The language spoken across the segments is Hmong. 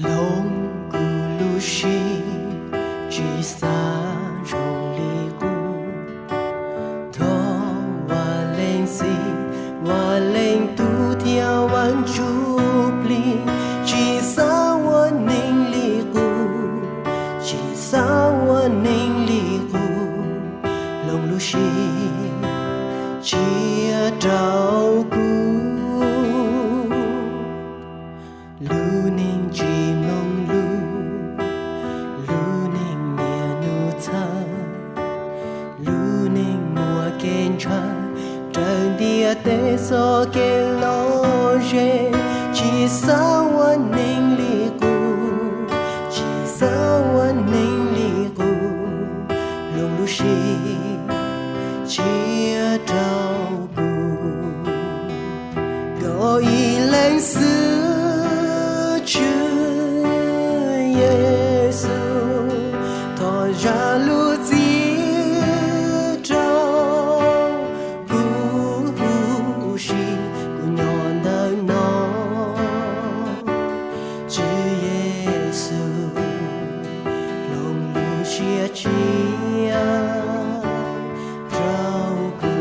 Hloov kuv lub siab, tsis xav zoo li qub. Thov Vaj Leej Txiv, Vaj Leej Tub thiab Vaj Ntsuj Plig, tsis xav ua neeg li qub, tsis xav ua neeg li qub. Hloov lub siab tshiab rau kuv, lub neej tsis mloog lus, lub neej niaj hnub txhawj, lub neej muaj kev ntshaw, raws ntiaj teb txoj kev lom zem, tsis xav ua neeg li qub, tsis xav ua neeg li qub. Hloov lub siab tshiab rau kuv, kom ib leeg xwb Tswv Yexus, thov zam lub txim rau kuv huv si, kuv nyob ntawm no. Tswv Yexus, hloov lub siab tshiab rau kuv.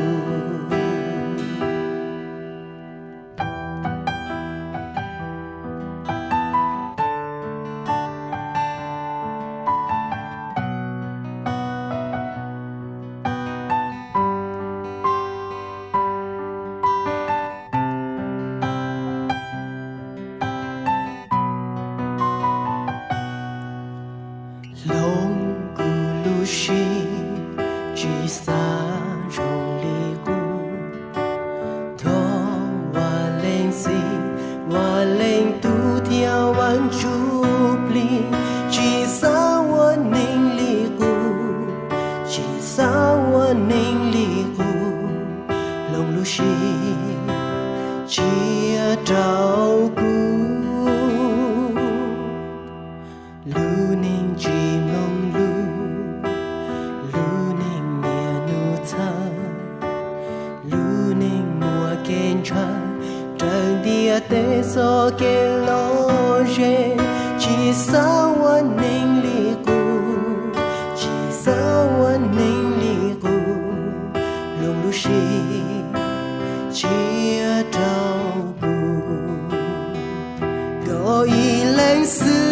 Hloov kuv lub siab, tsis xav zoo li qub. Thov Vaj Leej Txiv, Vaj Leej Tub thiab Vaj Ntsuj Plig, tsis xav ua neeg li qub, tsis xav ua neeg li qub. Hloov lub siab tshiab rau kuv, lub neej tsis mloog lus, lub neej niaj hnub txhawj, lub neej muaj kev ntshaw, raws ntiaj teb txoj kev lom zem, tsis xav ua neeg li qub, tsis xav ua neeg li qub. Hloov lub siab tshiab rau kuv, kom ib leeg xwb